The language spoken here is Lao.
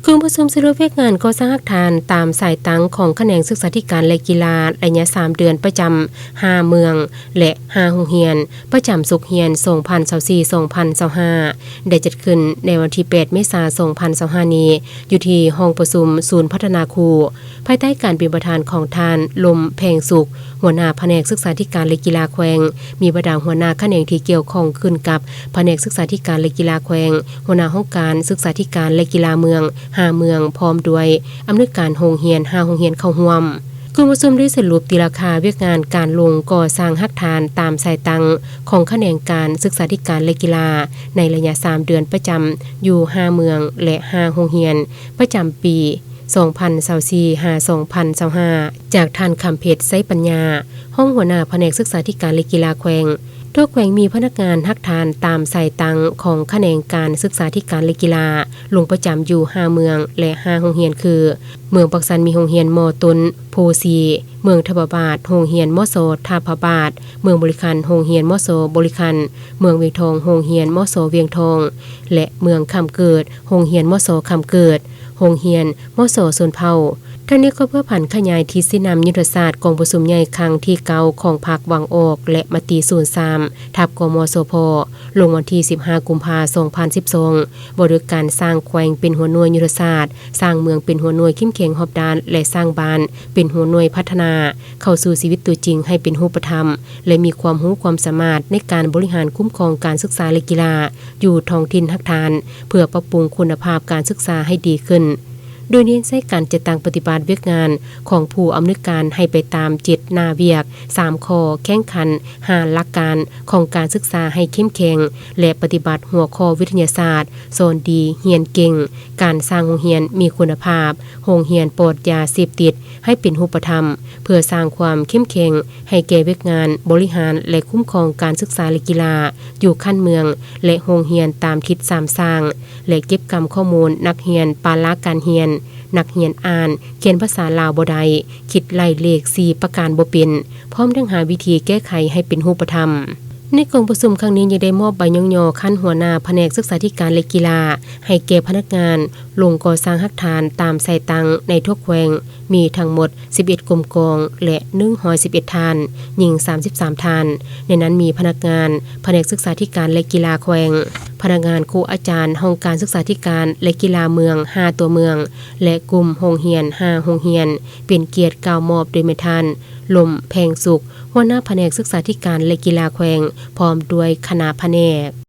ກອງປະຊຸມສະຫຼຸບວຽກງານກໍ່ສ້າງຮາກຖານຕາມສາຍຕັ້ງຂອງຂະແໜງສຶກສາທິການ ແລະ ກິລາ ໄລຍະສາມເດືອນ ປະຈຳຫ້າເມືອງ ແລະ ຫ້າໂຮງຮຽນ ປະຈຳສົກຮຽນ ສອງພັນຊາວສີ່ ສອງພັນຊາວຫ້າ ໄດ້ຈັດຂຶ້ນໃນວັນທີແປດ ເມສາ ສອງພັນຊາວຫ້ານີ້ ຢູ່ທີ່ຫ້ອງປະຊຸມສູນພັດທະນາຄູ ພາຍໃຕ້ການເປັນປະທານຂອງທ່ານ ລົມ ແພງສຸກ ຫົວໜ້າພະແນກສຶກສາທິການ ແລະ ກິລາແຂວງ, ມີບັນດາຫົວໜ້າຂະແໜງທີ່ກ່ຽວຂ້ອງຂຶ້ນກັບພະແນກສຶກສາທິການ ແລະ ກິລາແຂວງ, ຫົວໜ້າຫ້ອງການສຶກສາທິການ ແລະ ກິລາເມືອງ ຫ້າເມືອງ ພ້ອມດ້ວຍອຳນວຍການໂຮງຮຽນ ຫ້າໂຮງຮຽນເຂົ້າຮ່ວມ. ກອງປະຊຸມໄດ້ສະຫຼຸບຕີລາຄາວຽກງານການລົງກໍ່ສ້າງຮາກຖານຕາມສາຍຕັ້ງຂອງຂະແໜງການສຶກສາທິການ ແລະ ກິລາ ໃນໄລຍະສາມເດືອນປະຈຳຢູ່ຫ້າເມືອງ ແລະ ຫ້າໂຮງຮຽນ ປະຈຳປີ ສອງພັນຊາວສີ່ ຫາ ສອງພັນຊາວຫ້າ ຈາກທ່ານ ຄຳເພັດ ໄຊປັນຍາ ຮອງຫົວໜ້າພະແນກສຶກສາທິການ ແລະ ກິລາແຂວງ. ທົ່ວແຂວງມີພະນັກງານຮາກຖານຕາມສາຍຕັ້ງຂອງຂະແໜງການສຶກສາທິການ ແລະ ກິລາ ລົງປະຈຳຢູ່ຫ້າເມືອງ ແລະ ຫ້າໂຮງຮຽນຄື ເມືອງປາກຊັນມີໂຮງຮຽນ ມ.ຕົ້ນ ໂພສີ, ເມືອງທ່າພະບາດ ໂຮງຮຽນ ມສ ທ່າພະບາດ, ເມືອງບໍລິຄັນ ໂຮງຮຽນ ມສ ບໍລິຄັນ, ເມືອງວຽງທອງ ໂຮງຮຽນ ມສ ວຽງທອງ ແລະ ເມືອງຄຳເກີດ ໂຮງຮຽນ ມສ ຄຳເກີດ, ໂຮງຮຽນ ມສ ຊົນເຜົ່າ. ທັງນີ້ກໍເພື່ອຜັນຂະຫຍາຍທິດຊີ້ນຳຍຸດທະສາດກອງປະຊຸມໃຫຍ່ຄັ້ງທີເກົ້າຂອງພັກຫວັງອອກ ແລະ ມະຕິສູນສາມ ທັບ ກມສພ ລົງວັນທີສິບຫ້າ ກຸມພາ ສອງພັນສິບສອງ ວ່າດ້ວຍການສ້າງແຂວງເປັນຫົວໜ່ວຍຍຸດທະສາດ, ສ້າງເມືອງເປັນຫົວໜ່ວຍເຂັ້ມແຂງຮອບດ້ານ ແລະ ສ້າງບ້ານເປັນຫົວໜ່ວຍພັດທະນາ ເຂົ້າສູ່ຊີວິດຕົວຈິງໃຫ້ເປັນຮູບປະທຳ ແລະ ມີຄວາມຮູ້ຄວາມສາມາດໃນການບໍລິຫານຄຸ້ມຄອງການສຶກສາ ແລະ ກິລາ ຢູ່ທ້ອງຖິ່ນຮາກຖານ ເພື່ອປັບປຸງຄຸນນະພາບການສຶກສາໃຫ້ດີຂຶ້ນ ໂດຍເນັ້ນໃສ່ການຈັດຕັ້ງປະຕິບັດວຽກງານຂອງຜູ້ອຳນວຍການໃຫ້ໄປຕາມເຈັດໜ້າວຽກ, ສາມຂໍ້ແຂ່ງຂັນ, ຫ້າຫຼັກການຂອງການສຶກສາໃຫ້ເຂັ້ມແຂງ ແລະ ປະຕິບັດຫົວຂໍ້ວິທະຍາສາດ ສອນດີ, ຮຽນເກັ່ງ, ການສ້າງໂຮງຮຽນມີຄຸນນະພາບ, ໂຮງຮຽນປອດຢາເສບຕິດໃຫ້ເປັນຮູບປະທຳ ເພື່ອສ້າງຄວາມເຂັ້ມແຂງໃຫ້ແກ່ວຽກງານບໍລິຫານ ແລະ ຄຸ້ມຄອງການສຶກສາ ແລະ ກິລາ ຢູ່ຂັ້ນເມືອງ ແລະ ໂຮງຮຽນຕາມທິດສາມສ້າງ ແລະ ເກັບກຳຂໍ້ມູນນັກຮຽນປະລະການຮຽນ, ນັກຮຽນອ່ານ, ຂຽນພາສາລາວບໍ່ໄດ້, ຄິດໄລ່ເລກສີ່ປະການບໍ່ເປັນ, ພ້ອມທັງຫາວິທີແກ້ໄຂໃຫ້ເປັນຮູບປະທຳ. ໃນກອງປະຊຸມຄັ້ງນີ້ຍັງໄດ້ມອບໃບຍ້ອງຍໍຂັ້ນຫົວໜ້າພະແນກສຶກສາທິການ ແລະ ກິລາ ໃຫ້ແກ່ພະນັກງານລົງກໍ່ສ້າງຮາກຖານຕາມສາຍຕັ້ງໃນທົ່ວແຂວງ ມີທັງໝົດສິບເອັດກົມກອງ ແລະ ໜຶ່ງຮ້ອຍສິບເອັດທ່ານ, ຍິງສາມສິບສາມທ່ານ, ໃນນັ້ນມີພະນັກງານພະແນກສຶກສາທິການ ແລະ ກິລາແຂວງ, ພະນັກງານ, ຄູອາຈານຫ້ອງການສຶກສາທິການ ແລະ ກິລາເມືອງຫ້າຕົວເມືອງ ແລະ ກຸ່ມໂຮງຮຽນຫ້າໂຮງຮຽນ ເປັນກຽດກ່າວມອບໂດຍແມ່ນທ່ານ ລົມ ແພງສຸກ ຫົວໜ້າພະແນກສຶກສາທິການ ແລະ ກິລາແຂວງ ພ້ອມດ້ວຍຄະນະພະແນກ.